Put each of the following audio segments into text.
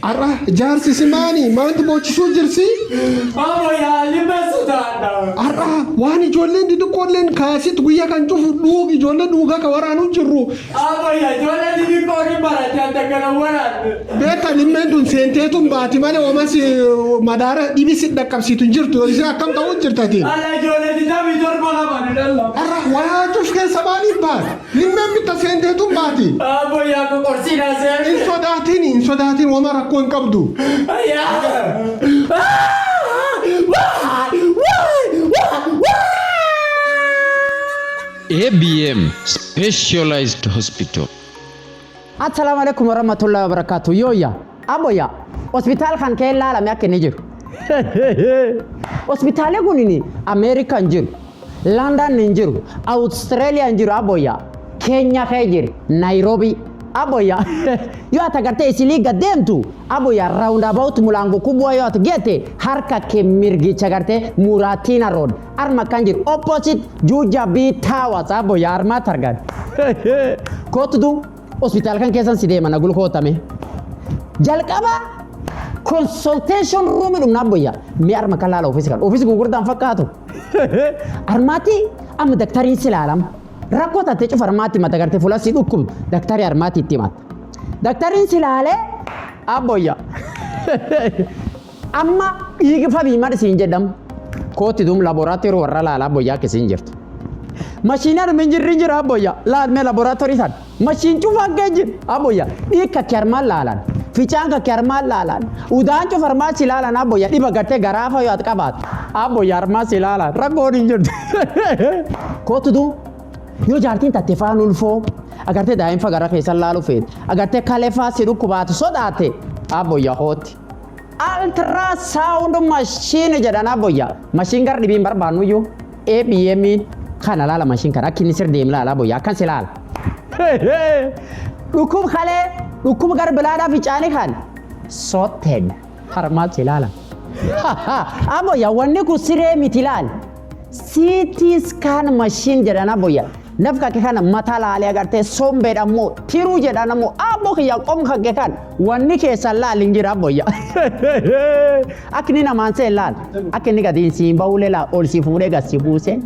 Har'a jaarsi si maani maanti boochisuu jirsi? Har'a waan ijoolleen xixiqqoolleen kaasit guyyaa kan cufu dhuug ijoollee dhuugaa ka waraanuu jirru. Beekta limmeen tun seenteetun baati malee oomas madaara dhibi si dhaqqabsiitu hin jirtu. Isin akkam ta'uu jirtati? Har'a waa cuf keessa maaliif baati? Limmeen bitta seenteetun baati. Hin sodaatin, hin sodaatin, wama rakkoo hin qabdu. ABM Specialized Hospital. Assalaamu alaikum warahmatullahi wabarakatuh. Yooyya, aboyya, hospitaal kan kee laalame akka inni jiru. Hospitaalli kun Ameerikaa hin jiru, London hin jiru, Australia hin jiru aboyya, Kenya kee jiru, Nairobi. Aboyya, yoo ati agartee isilii gad deemtu, aboyya, roundabout Mulango Kubwa yoo ati geette, harka kee mirgicha agartee Muratina Road. Arma kan jiru opposite Juja B Towers, aboyya, armaatti argan. Kootu du hospitaal kan keessan si deema na gulkootame. Jalqaba consultation room dhumna abboyya. Mee arma kan laala ofiisi kan. Ofiisi gurguddaan fakkaatu. Armaatti amma daktariin si laalama. Rakkoo taatee cufa armaatti mata gartee fuula si dhukkubdu daktarii armaatti itti himata. Daktariin si laalee abboyya. Amma dhiigi fabii madhi siin jedhamu. Kootti duum laboratory warra laala abboyya akka isiin jirtu. Mashiinaan hin jirri jira abboyya. Laal mee laboratory san. Mashiin cufaan kee jira abboyya. Dhiig kakkee armaan laalan. Ficaan kakkee armaan laalan. Udaan cufa armaan si laalan abboyya. Dhiba gartee garaafa yoo ati qabaatu. Abboyya armaan si laalan. Rakkoon hin jirtu. Kootti duum yoo jaartiin tatte faan ulfoo agartee daa'imfa gara keessan laalu feete agartee kalee faa si dhukkubaatu sodaate abboyya kootti. Ultrasound machine jedhan abboyya. Machine gar dhibiin barbaannu iyyuu ABM kana laala, machine kana akka inni sir deemu laala abboyya, akkan si laala. Dhukkub kalee, dhukkub gar bilaadhaa ficaanii kan sorted harmaa si laala. Abboyya, wanni kun siree miti laal. CT scan machine jedhan abboyya. Naf kake kana mataa laalee agartee sombeedha ammoo tiruu jedhan ammoo abbo kiyya qom kake kan wanni keessan laal hin jira abboyya. Akka inni namaan seen laal. Akka inni gadi siin ba'uulee laal ol si fuudhee gad si buuse.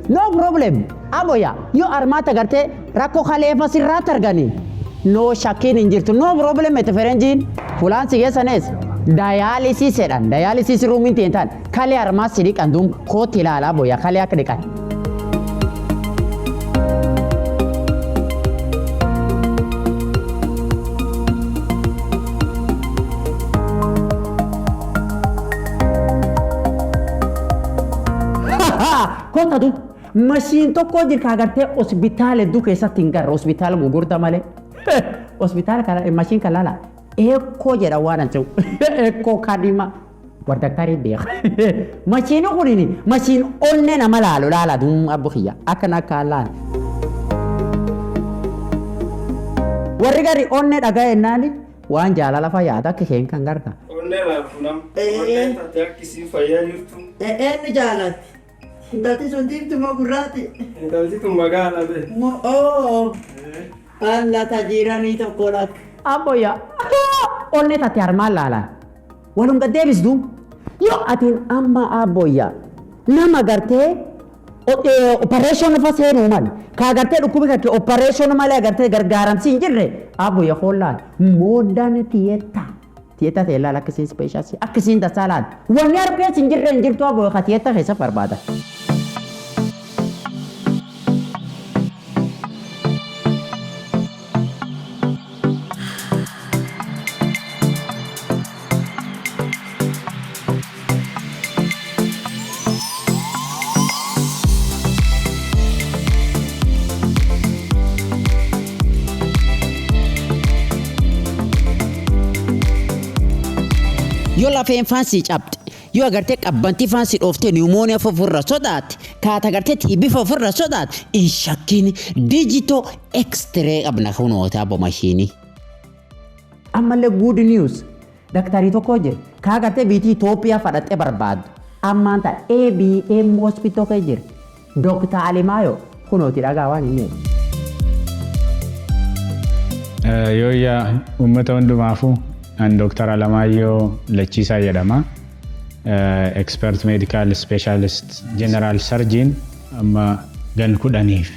No problem. Abboyya, yoo armaata agartee rakkoo kaleefa sirraatti arganii. No, shakkiin hin jirtu. No problem itti ferenjiin. Fulaan si geessanees. Dialysis jedhan. Dialysis roomiin ta'an. Kalee armaa si dhiqan duum kootti ilaalaa boya kalee akka dhiqan. Kootta duum. Machine tokko jira agartee hospitaala hedduu keessatti hin garre, hospitaala gurguddaa malee. Hospitaala kana machine kan laala. Echo jedha waan an ta'u. Echo kadhima. War daktarii beeka. Machiini kunini machine onnee nama laalu laala duum abbu kiyya akkana akka laala. Warri gari onnee dhagaa jennaani waan jaalala fa yaada akka keen kan garta. Onnee laafu nam. Onnee taate akka isiin fayyaa jirtu. Eenyu jaalatti? Intalti sun diimtuu moo gurraatti? Intalti tun magaala be. Moo oo alla tajiiranii tokko lakka. Abboyya, onnee taate harmaan laalaan. Walum gad deebisdu yoo atiin amma abboyya nama gartee operation fa seenuu mal ka agartee dhukkubi kakke operation malee agartee gargaaramsi hin jirre abboyya hoollaan modern theatre theatre ta'e laal akkasiin special akkasiin tasaa laal wanni harkees hin jirre hin jirtu abboyya ka theatre keessa barbaada. Yoo lafeen faan si cabxe, yoo agartee qabbantii faan si dhooftee pneumonia ofirra sodaatte, kaata agartee TB ofirra sodaatte, hin shakkiin, digital x-ray qabna kunoota abbo mashiinii. Ammallee good news, daktarii tokko jira. Kaa gartee biitii Itoophiyaa fadhattee barbaaddu. Ammaan ta'a ABM Hospital kee jira. Dr. Alimaayo kunooti dhagaa waan hin jedhu. Yooyyaa uummata hundumaafuu, an Dr. Alamaayyoo Lachiisaa jedhama. Expert Medical Specialist General Surgeon amma gan 10f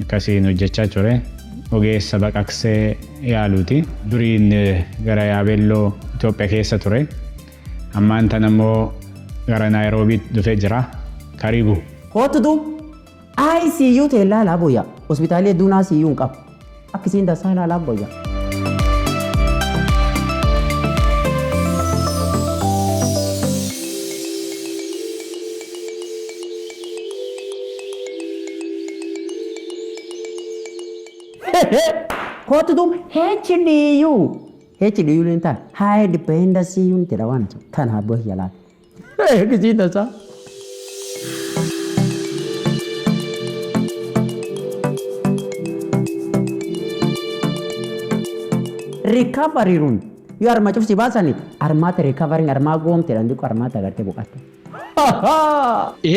akkasiin hojjechaa ture. Ogeessa baqaqsee yaaluuti. Duriin gara Yaabelloo Itoophiyaa keessa ture. Ammaan tan ammoo gara Naayiroobiitti dhufee jira. Karibu. Kootutu ICU ta'e ilaalaa boyya. Hospitaalii hedduun ICU hin qabu. Akkasiin tasaa ilaalaa boyya. Kootutu HDU. HDU ni ta'a. High Dependency Unit jedha waan tana boyya laala. Akkasiin tasaa. Recovery room. Yoo arma cufsi baasani armaata recovering armaa goomte dhaan dhiqu armaata agartee boqatte.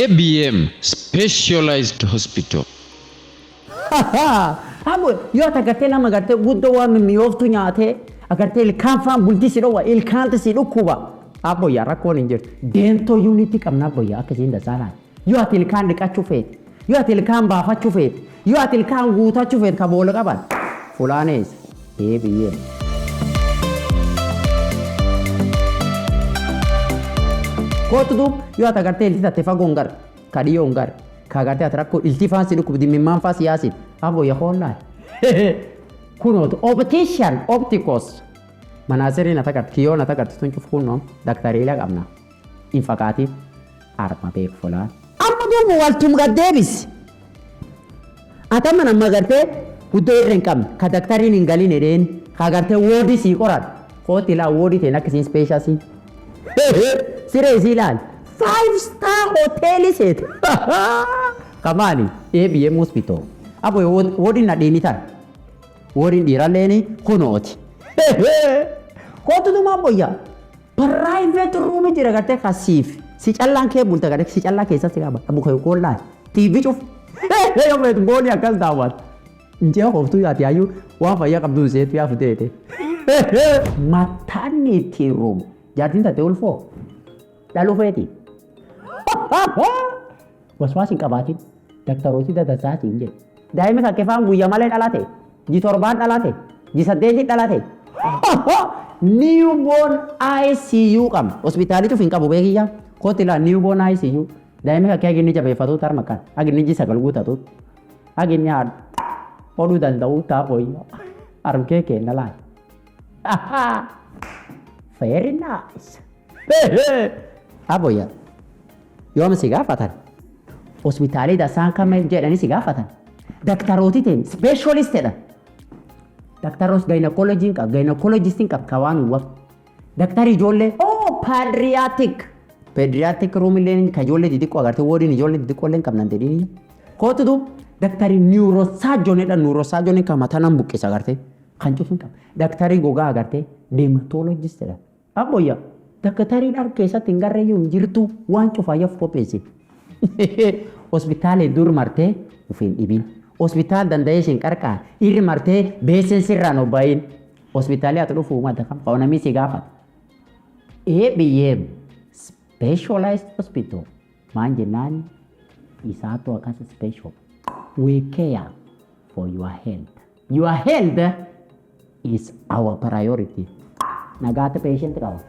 ABM Specialized Hospital. Abo yoo ati agartee nama agartee guddoo waan mimmi'ooftu nyaatee agartee ilkaan faan bultii si dhowwa, ilkaanti si dhukkuba. Abbo yaa, rakkoon hin jirtu. Dental unit qabna abbo yaa, akkasiin dasaalaa. Yoo ati ilkaan dhiqachuu feete, yoo ati ilkaan baafachuu feete, yoo ati ilkaan guutachuu feete ka boola qaban. Fulaanees ABM. Kootu duub yoo ati agartee ilti tatte fagoo hin garre, ka dhiyoo hin garre, ka agartee ati rakkoo ilti faan si dhukkubdi mimmaan faa si yaasin. Abbo yaa, hoollaa. Kunootu optician opticos. Manaasiriin ata garte, kiyyoon ata garte tun cuf kunnoon daktariila qabna. Hin fakaatiin arma beek fulaan. Amma duuba waltum gad deebisi. Ata mana amma gartee guddoo irra hin qabne ka daktariin hin galin jedheen ka gartee woodii sii qoran. Kooti ilaa woodii ta'in akkasiin special siree isii ilaali. Five star hoteelii seete. Kamaani ABM Hospital. Abo woodiin nadhiini tan. Woodiin dhiiralleeni kunooti. Kootutumaa boyya. Private room jira gartee kasiif. Si callaan kee bulta gartee si callaa keessatti qaba. Abu kee koollaa. TV cuf. Yoo feetu boolii akkas daawwatu. Injee hooftuu yaati hayyuu waan fayyaa qabdu seetu yaa futeete. Maternity room. Jaartiin taate ulfoo. Dhaluu feeti. Waswaas hin qabaatin. Daktarooti dadasaati hin jedhu. Daa'imni kan kefaan guyyaa malee dhalate. Ji 7n dhalate. Ji 8 dhalate. Newborn ICU qabna. Hospitaalii cuf hin qabu beekiyyaa. Kooti ilaa newborn ICU. Daa'imni kan kee haginni jabeeffatu tarma kan. Haginni ji 9 guutatu. Haginni haadha. Hodhuu danda'u taa fooyyaa. Harmkee kenna laal. Very nice. Aboyya. Yoom si gaafatan? Hospitaalii dasaan kam jedhanii si gaafatan? Daktarooti ta'in specialist jedhan. Daktaroos gynecologyn qaba, gynecologistiin qaba ka waan uwwaf. Daktari ijoollee, oh, pediatric. Pediatric room illee ka ijoollee xixiqqoo agartee woodiin ijoollee xixiqqoo illee hin qabnan jedhini. Kootu duub daktari neurosurgeon jedhan, neurosurgeon kan mataa nan buqqisa agartee kan cufu hin qabu. Daktarii gogaa agartee dermatologist jedhan. Abboyya, daktariin harka keessatti hin garreeyyuu hin jirtu, waan cufaayyaf qopheessi. Hospitaala dur martee ufiin dhibin. Hospitaal danda'ee isin qarqaar. Irri martee beeseen sirraan obbayin. Hospitaalii ati dhufu uummata kam qabu namni si gaafata. ABM Specialized Hospital maan jennaan isaatu akkas special. We care for your health. Your health is our priority. Nagaatti patient qaba.